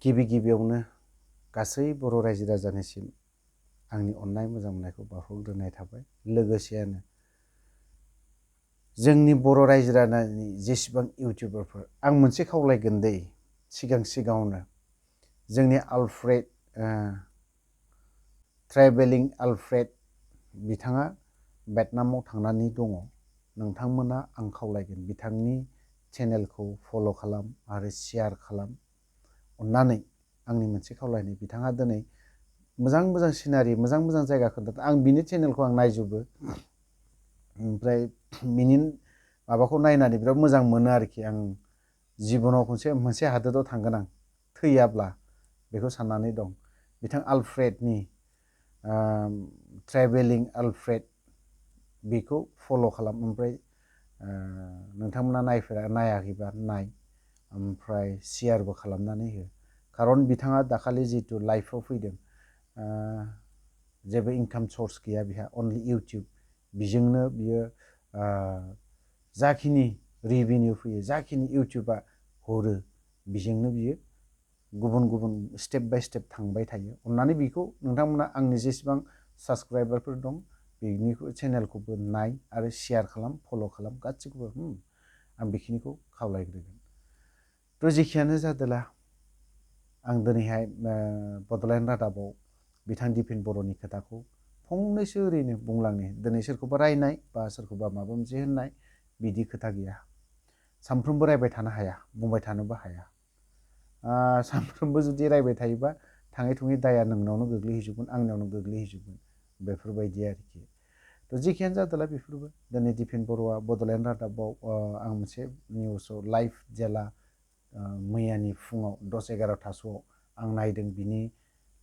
गिबियावनो गासै बर' रायजो राजानिसिम आंनि अननाय मोजां मोननायखौ बावहरग्रोनाय थाबाय। लोगोसेनो जोंनि बर' रायजो राजानि जेसेबां इउटिउबारफोर आं मोनसे खावलायगोन दै सिगाङावनो जोंनि आलफ्रेड ट्रेभेलिं आलफ्रेड बिथाङा भियेटनामाव थांनानै दङ। नोंथांमोना आं खावलायगोन बिथांनि चेनेलखौ फल' खालाम आरो शेयार खालाम। अन्नानै आंनि मोनसे खावलायनाय बिथाङा दिनै मोजां सिनारि मोजां जायगा खोन्थादों। आं बिनि चेनेलखौ आं नायजोबो। ओमफ्राय बिनि माबाखौ नायनानै बिराद मोजां मोनो आरोखि। आं जिबनाव मोनसे हादोराव थांगोन आं थैयाब्ला बेखौ साननानै दं। बिथां आलफ्रेडनि ट्रेभेलिं आलफ्रेड बेखौ फल' खालाम। ओमफ्राय नोंथांमोना नायाखैबा नाय ओमफ्राय शेयारबो खालामनानै हो। खारन बिथाङा दाखालि जितु लाइफआव फैदों जेबो इनकाम सर्स गैया बिहा अनलि इउटिउब बिजोंनो बियो जाखिनि रेभिनिउ फैयो जाखिनि इउटिउबा हरो बिजोंनो बियो गुबुन स्टेप बाय स्टेप थांबाय थायो। अन्नानै बेखौ नोंथांमोना आंनि जेसेबां साबसक्राइबारफोर दं बेनि चेनेलखौबो नाय आरो शेयार खालाम फल' खालाम गासिखौबो आं बेखिनिखौ खावलायग्रोगोन। थ' जेखियानो जादोला आं दिनैहाय बड'लेण्ड रादाबाव बिथां दिपेन बर'नि खोथाखौ फंनैसो ओरैनो बुंलांनि। दिनै सोरखौबा रायनाय बा सोरखौबा माबा मोनसे होननाय बिदि खोथा गैया। सानफ्रोमबो रायबाय थानो हाया, बुंबाय थानोबो हाया। सानफ्रोमबो जुदि रायबाय थायोबा थाङै थुङै दाया नोंनावनो गोग्लैहैजोबगोन, आंनियावनो गोग्लैहैजोबगोन बेफोरबायदि आरोखि। थ' जेखियानो जादोला बेफोरबो दिनै दिपेन बर'आ बड'लेण्ड रादाबाव आं मोनसे निउसाव लाइभ जेला मैयानि फुङाव 10:11 आं नायदों बिनि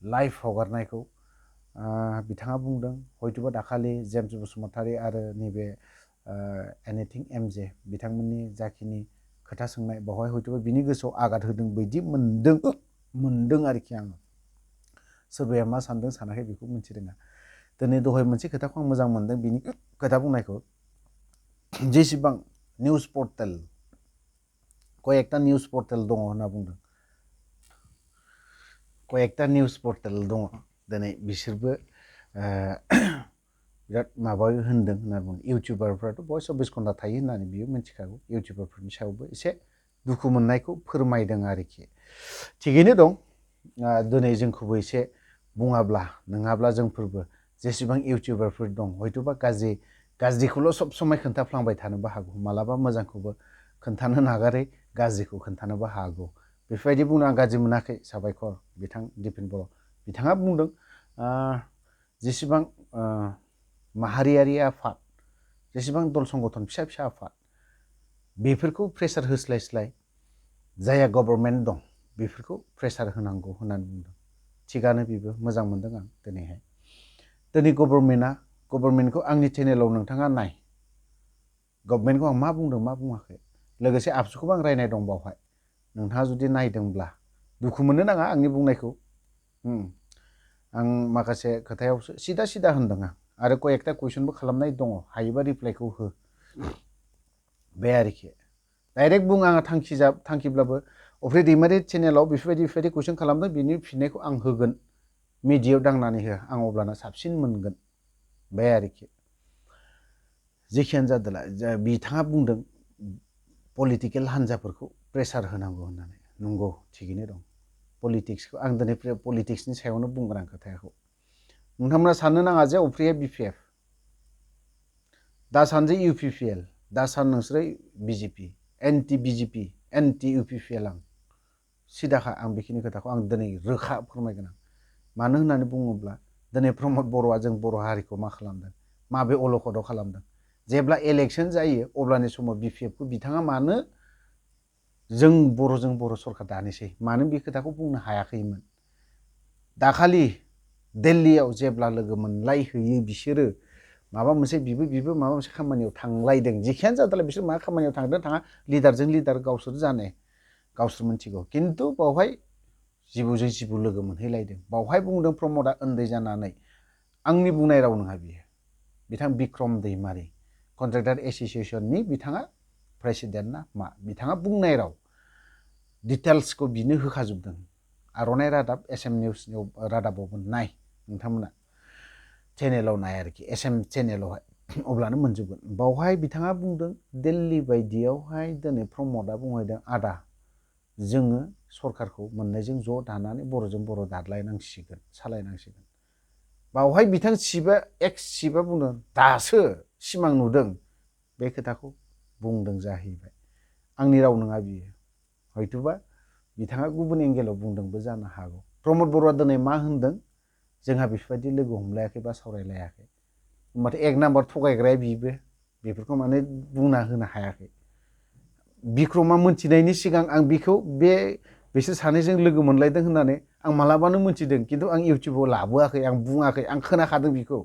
लाइभ हगारनायखौ। बिथाङा बुंदों हयथ'बा दाखालि जेम्स बसुमतारी आरो नैबे एनिथिं एमजे बिथांमोननि जाखिनि खोथा सोंनाय बावहाय हयथ'बा बिनि गोसोआव आघात होदों बायदि मोनदों आरोखि आङो। सोरबाया मा सानदों सानाखै बेखौ मिथिरोङा। दिनै दहाय मोनसे खोथाखौ आं मोजां मोनदों बिनि खोथा बुंनायखौ। जेसेबां निउस पर्टेल कयेकटा निउस पर्टेल दङ होनना बुंदों। कयेकटा निउस पर्टेल दङ दिनै बिसोरबो बिराद माबायो होनदों होनना बुङो। इउटिउबारफ्राथ' बय 24 घन्टा थायो होननानै बियो मिथिखागौ। इउटिउबारफोरनि सायावबो एसे दुखु मोननायखौ फोरमायदों आरोखि। थिगैनो दं। दिनै जोंखौबो एसे बुङाब्ला नङाब्ला जोंफोरबो जेसेबां इउटिउबारफोर दं हयथ'बा गाज्रिखौल' सब समाय खोन्थाफ्लांबाय थानोबो हागौ। मालाबा मोजांखौबो खोन्थानो नागारै गाज्रिखौ खोन्थानोबो हागौ। बेफोरबायदि बुंनो आं गाज्रि मोनाखै। साबायखर बिथां दिपेन बर'। बिथाङा बुंदों जेसेबां माहारियारि आफाद जेसेबां दल संगठन फिसा आफाद बेफोरखौ प्रेसार होस्लायस्लाय जायहा गभर्नमेन्ट दं बेफोरखौ प्रेसार होनांगौ होननानै बुंदों। थिगानो बेबो मोजां मोनदों आं दिनैहाय। दिनै गभर्नमेन्टखौ आंनि चेनेलाव नोंथाङा नाय। गभर्नमेन्टखौ आं मा बुंदों मा बुङाखै लोगोसे आबसुखौबो आं रायनाय दं बावहाय। नोंथाङा जुदि नायदोंब्ला दुखु मोननो नाङा आंनि बुंनायखौ। आं माखासे खोथायावसो सिदा होनदों आं आरो कयेकटा कुइसनबो खालामनाय दङ हायोबा रिप्लाइखौ हो बे आरोखि। डाइरेक्ट बुं आङा थांखिब्लाबो अफ्रि दैमारि चेनेलाव बेफोरबायदि कुइसन खालामदों बिनि फिननायखौ आं होगोन। मिडियायाव दांनानै हो आं अब्लाना साबसिन मोनगोन बे आरोखि। जेखियानो जादोला बिथाङा बुंदों पलिटिकेल हान्जाफोरखौ प्रेसार होनांगौ होननानै। नंगौ थिगैनो दं। पलिटिक्सखौ आं दिनै पलिटिक्सनि सायावनो बुंगोन आं खोथाखौ। नोंथांमोना साननो नाङा जे अफ्रिया बिपिएफ दा सानजे इउपिपिएल दा सान नोंसोरो BJP anti BJP anti UPPL आं सिदाखा आं बेखिनि खोथाखौ आं दिनै रोखा फोरमायगोन आं। मानो होननानै बुङोब्ला दिनै प्रमद बर'आ जों बर' हारिखौ मा खालामदों माबे अलखदाव खालामदों। जेब्ला इलेक्सन जायो अब्लानि समाव बिपिएफखौ बिथाङा मानो जों बर' सरकार दानोसै मानो बे खोथाखौ बुंनो हायाखैमोन। दाखालि दिल्लीयाव जेब्ला लोगो मोनलायहैयो बिसोरो माबा मोनसे बिबो माबा मोनसे खामानियाव थांलायदों। जेखियानो जादोंला बिसोर मा खामानियाव थांदों थाङा लिडारजों लिडार गावसोर जाने गावसोर मिथिगौ। खिन्थु बावहाय जिबौजों जिबौ लोगो मोनहैलायदों। बावहाय बुंदों प्रमदआ उन्दै जानानै आंनि बुंनाय राव नङा बियो। बिथां बिक्रम दैमारि कन्ट्रेक्टर एस'सिएसननि बिथाङा प्रेसिडेन्ट ना मा बिथाङा बुंनाय राव डिटेल्सखौ बिनो होखाजोबदों। आर'नाइ रादाब SM निउसनि रादाबावबो नाय नोंथांमोना चेनेलाव नाय आरोखि SM चेनेलावहाय अब्लानो मोनजोबगोन। बावहाय बिथाङा बुंदों दिल्ली बायदियावहाय दिनै प्रमदआ बुंहैदों आदा जोङो सरकारखौ मोननैजों ज' दानानै बर'जों बर' दालायनांसिगोन सालायनांसिगोन। बावहाय बिथां एक्स चिफआ बुंदों दासो सिमां नुदों बे खोथाखौ बुंदों जाहैबाय। आंनि राव नङा बियो, हयथ'बा बिथाङा गुबुन एंगेलाव बुंदोंबो जानो हागौ। प्रमद बर'आ दिनै मा होनदों जोंहा बेफोरबायदि लोगो हमलायाखै बा सावरायलायाखै। होमबाथाय एक नाम्बार थगायग्राया बिबो बेफोरखौ माने बुंना होनो हायाखै। बिक्रमआ मोनथिनायनि सिगां आं बिखौ बिसोर सानैजों लोगो मोनलायदों होननानै आं मालाबानो मोनथिदों, खिन्थु आं इउटुबाव लाबोआखै, आं बुङाखै, आं खोनाखादों बिखौ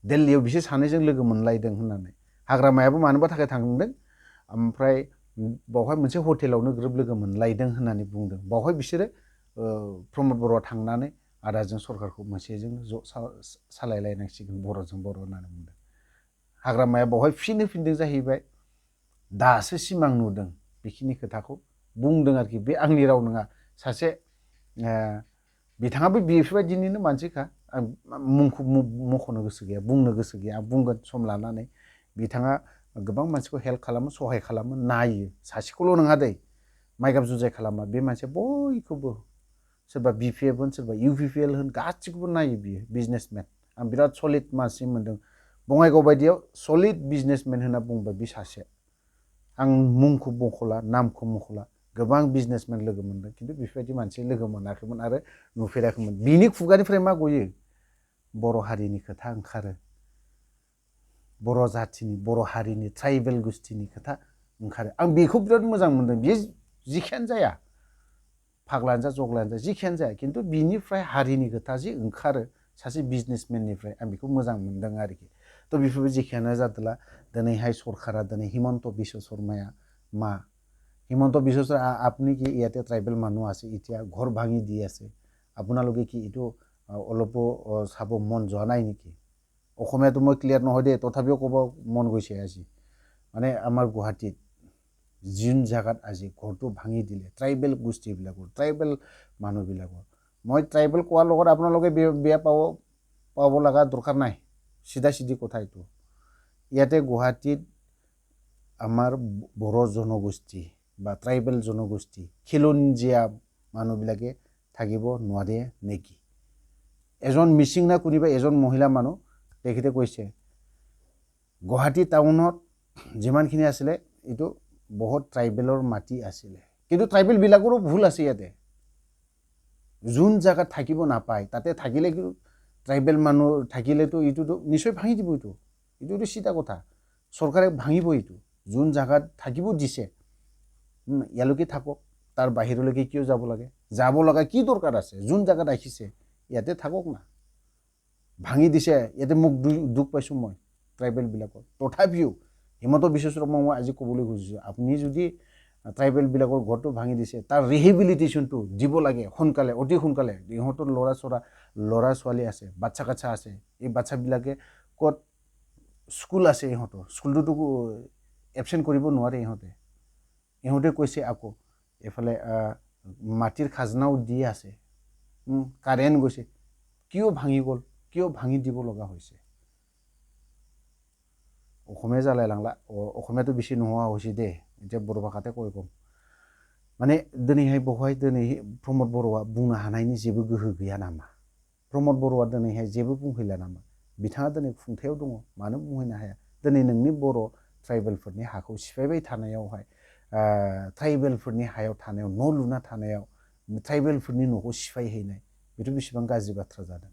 दिल्लीयाव बिसोर सानैजों लोगो मोनलायदों होननानै। हाग्रामायाबो मानोबा थाखाय थांदों, ओमफ्राय बावहाय मोनसे हटेलावनो ग्रोब लोगो मोनलायदों होननानै बुंदों। बावहाय बिसोरो प्रमद बर'आ थांनानै आदाजों सरकारखौ मोनसेजों ज' सालायलायनांसिगोन बर'जों बर' होननानै बुंदों। हाग्रामाया बावहाय फिन होफिनदों जाहैबाय दासो सिमां नुदों बेखिनि खोथाखौ बुंदों आरोखि। बे आंनि राव नङा, सासे बिथाङाबो बेफोरबायदिनिनो मानसिखा। आं मुंखौ मख'नो गोसो गैया, बुंनो गोसो गैया, आं बुंगोन सम लानानै। बिथाङा गोबां मानसिखौ हेल्प खालामो, सहाय खालामो, नायो, सासेखौल' नङा दै, माइगाब जुजाय खालामा। बे मानसिया बयखौबो सोरबा BPF होन सोरबा UPPL होन गासिखौबो नायो बियो, बिजनेसमेन। आं बिराद सलिड मानसि मोनदों बङाइगाव बायदियाव सलिड बिजनेसमेन होनना बुंबाय बे सासे। आं मुंखौ मख'ला, नामखौ मख'ला, गोबां बिजनेसमेन लोगो मोनदों, खिन्थु बेफोरबायदि मानसि लोगो मोनाखैमोन आरो नुफेराखैमोन। बिनि खुगानिफ्राय मा गयो? बर' हारिनि खोथा ओंखारो, बर' जाथिनि, बर' हारिनि, ट्राइबेल गोष्ठिनि खोथा ओंखारो। आं बेखौ बिराद मोजां मोनदों। बे जिखियानो जाया, फाग्लायानो जा जग्लायानो जा जिखियानो जाया, खिन्थु बिनिफ्राय हारिनि खोथा जि ओंखारो सासे बिजनेसमेननिफ्राय, आं बेखौ मोजां मोनदों आरोखि। तो बेफोरबो जेखियानो जादोला दिनैहाय सरकारा दिनै हिमন্ত বিশ্ব শৰ্মাया মা হিমন্ত বিশ্ব শৰ্মা আপুনি কি ইয়াতে ট্ৰাইবেল মানুহ আছে এতিয়া ঘৰ ভাঙি দি আছে, আপোনালোকে কি এইটো অলপো চাব মন যোৱা নাই নেকি? অসমীয়াটো মই ক্লিয়াৰ নহয় দেই, তথাপিও ক'ব মন গৈছে আজি। মানে আমাৰ গুৱাহাটীত যোন জাগাত আজি ঘৰটো ভাঙি দিলে ট্ৰাইবেল গোষ্ঠীবিলাকৰ, ট্ৰাইবেল মানুহবিলাকৰ, মই ট্ৰাইবেল কোৱাৰ লগত আপোনালোকে বেয়া পাব লগা দৰকাৰ নাই, চিধা চিধি কথা এইটো। ইয়াতে গুৱাহাটীত আমাৰ বড়ো জনগোষ্ঠী বা ট্ৰাইবেল জনগোষ্ঠী খিলঞ্জীয়া মানুহবিলাকে থাকিব নোৱাৰে নেকি? এজন মিচিং না কোনোবা এজন মহিলা মানুহ তেখেতে কৈছে গুৱাহাটী টাউনত যিমানখিনি আছিলে এইটো বহুত ট্ৰাইবেলৰ মাটি আছিলে, কিন্তু ট্ৰাইবেলবিলাকৰো ভুল আছে ইয়াতে। যোন জাগাত থাকিব নাপায় তাতে থাকিলে কিন্তু ট্ৰাইবেল মানুহ থাকিলেতো এইটোতো নিশ্চয় ভাঙি দিব। এইটোতো চিধা কথা, চৰকাৰে ভাঙিব। এইটো যোন জাগাত থাকিব দিছে ইয়ালৈকে থাকক, তাৰ বাহিৰলৈকে কিয় যাব লাগে? যাব লগা কি দৰকাৰ আছে? যোন জাগাত ৰাখিছে ইয়াতে থাকক না। ভাঙি দিছে, ইয়াতে মোক দুখ পাইছোঁ মই ট্ৰাইবেলবিলাকৰ। তথাপিও হিমন্ত বিশ্ব শৰ্মাক মই আজি ক'বলৈ খুজিছোঁ, আপুনি যদি ট্ৰাইবেলবিলাকৰ ঘৰটো ভাঙি দিছে তাৰ ৰিহেবিলিটেশ্যনটো দিব লাগে সোনকালে, অতি সোনকালে। ইহঁতৰ ল'ৰা ছোৱালী আছে, বাচ্চা কাচ্চা আছে, এই বাচ্চাবিলাকে ক'ত স্কুল আছে, ইহঁতৰ স্কুলটোতো এবচেণ্ট কৰিব নোৱাৰে। ইহঁতে কৈছে আকৌ এইফালে মাটিৰ খাজনাও দি আছে, কাৰেণ্ট গৈছে, কিয় ভাঙি গ'ল, কিয় ভাঙি দিব লগা হৈছে? অসমীয়া জ্বালাই লাংলা, অসমীয়াটো বেছি নোহোৱা হৈছে দেই, এতিয়া बर' भाषाতে কৈ কম। माने दिनैहाय बेवहाय दिनै प्रमद बर'आ बुंनो हानायनि जेबो गोहो गैया नामा? प्रमद बर'आ दिनैहाय जेबो बुंहैला नामा? बिथाङा दिनै खुंथायाव दङ, मानो बुंहैनो हाया? दिनै नोंनि बर' ट्राइबेलफोरनि हाखौ सिफायबाय थानायावहाय, ट्राइबेलफोरनि हायाव थानायाव, न' लुना थानायाव ट्राइबेलफोरनि न'खौ सिफायहैनाय, बेथ' बेसेबां गाज्रि बाथ्रा जादों।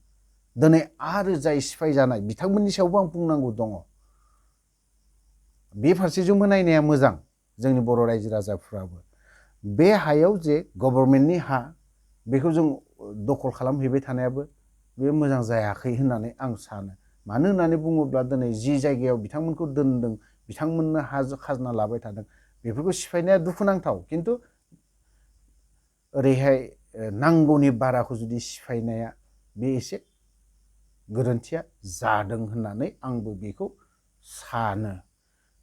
दिनै आरो जाय सिफाय जानाय बिथांमोननि सायावबो आं बुंनांगौ दङ। बे फारसेजोंबो नायनाया मोजां जोंनि बर' रायजो राजाफ्राबो। बे हायाव जे गभर्नमेन्टनि हा बेखौ जों दखल खालामहैबाय थानायाबो बे मोजां जायाखै होननानै आं सानो। मानो होननानै बुङोब्ला दिनै जि जायगायाव बिथांमोनखौ दोनदों, बिथांमोननो खाजना लाबाय थादों, बेफोरखौ सिफायनाया दुखुनांथाव। खिन्थु ओरैहाय नांगौनि बाराखौ जुदि सिफायनाया बे एसे गोरोन्थिया जादों होननानै आंबो बेखौ सानो।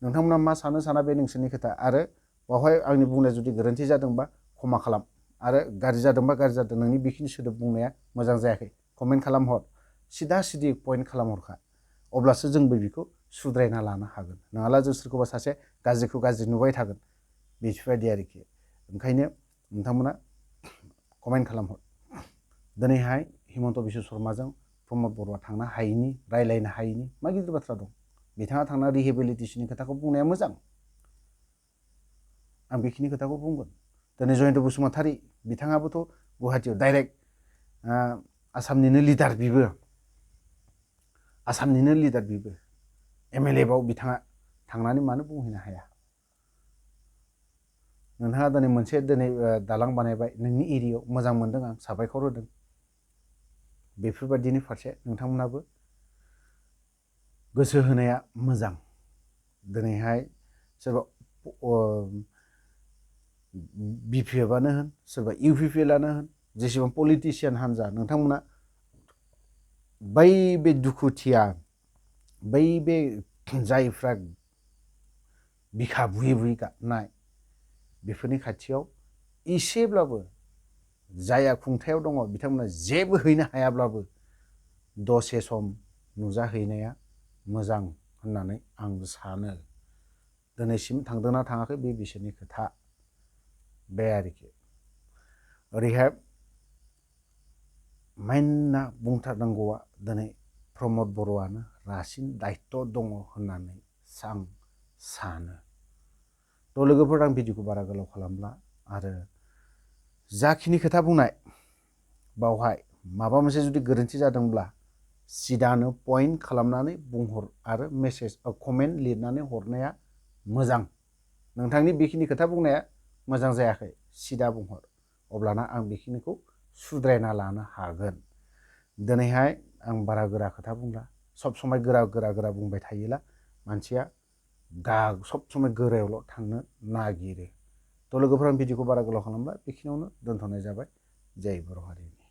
नोंथांमोना मा सानो साना बे नोंसोरनि खोथा। आरो बावहाय आंनि बुंनाया जुदि गोरोन्थि जादोंबा क्षमा खालाम, आरो गाज्रि जादोंबा गाज्रि जादों, नोंनि बेखिनि सोदोब बुंनाया मोजां जायाखै, कमेन्ट खालामहर, सिदा सिदि पइन्ट खालामहरखा, अब्लासो जोंबो बेखौ सुद्रायना लानो हागोन। नङाब्ला जों सोरखौबा सासे गाज्रिखौ गाज्रि नुबाय थागोन, बेफोरबायदि आरोखि। ओंखायनो नोंथांमोना कमेन्ट खालामहर। दिनैहाय हिमन्त बिश्व शर्माजों प्रमद बर'आ थांनो हायैनि, रायलायनो हायैनि मा गिदिर बाथ्रा दं? बिथाङा थांना रिहेबिलिटेसननि खोथाखौ बुंनाया मोजां, आं बेखिनि खोथाखौ बुंगोन। दिनै जयन्त बसुमतारी बिथाङाबोथ' गुवाहाटियाव डाइरेक्ट आसामनिनो लिडार, बिबो MLA बाव बिथाङा थांनानै मानो बुंहैनो हाया? नोंथाङा दिनै मोनसे दालां बानायबाय नोंनि एरियायाव, मोजां मोनदों आं, साबायखर होदों। बेफोरबायदिनि फारसे नोंथांमोनाबो गोसो होनाया मोजां। दिनैहाय सोरबा BPFआनो होन, सोरबा UPPLआनो होन, जेसेबां पलिटिसियान हान्जा, नोंथांमोना बै बे दुखुथिया, बै बे जायफ्रा बिखा बुयै बुयै गाबनाय, बेफोरनि खाथियाव एसेब्लाबो जायहा खुंथायाव दङ बिथांमोना जेबो हैनो हायाब्लाबो दसे सम नुजाहैनाया मोजां होननानै आं सानो। दिनैसिम थांदोंना थाङाखै बे बिसोरनि खोथा, बे आरोखि। ओरैहाय मेइना बुंथारनांगौआ दिनै प्रमद बर'आनो रासिन दायित्व दङ होननानै आं सानो। थ' लोगोफोर, आं भिडिअखौ बारा गोलाव खालामला, आरो जाखिनि खोथा बुंनाय बावहाय माबा मोनसे जुदि गोरोन्थि जादोंब्ला सिदानो पइन्ट खालामनानै बुंहर, आरो मेसेज कमेन्ट लिरनानै हरनाया मोजां। नोंथांनि बेखिनि खोथा बुंनाया मोजां जायाखै, सिदा बुंहर, अब्लाना आं बेखिनिखौ सुद्रायना लानो हागोन। दिनैहाय आं बारा गोरा खोथा बुंला, सब समाय गोरा बुंबाय थायोला मानसिया सब समय गोरायावल' थांनो नागिरो। थ' लोगोफोर, आं भिडिअखौ बारा गोलाव खालामला, बेखिनियावनो दोनथ'नाय जाबाय। जय बर' हारिनि।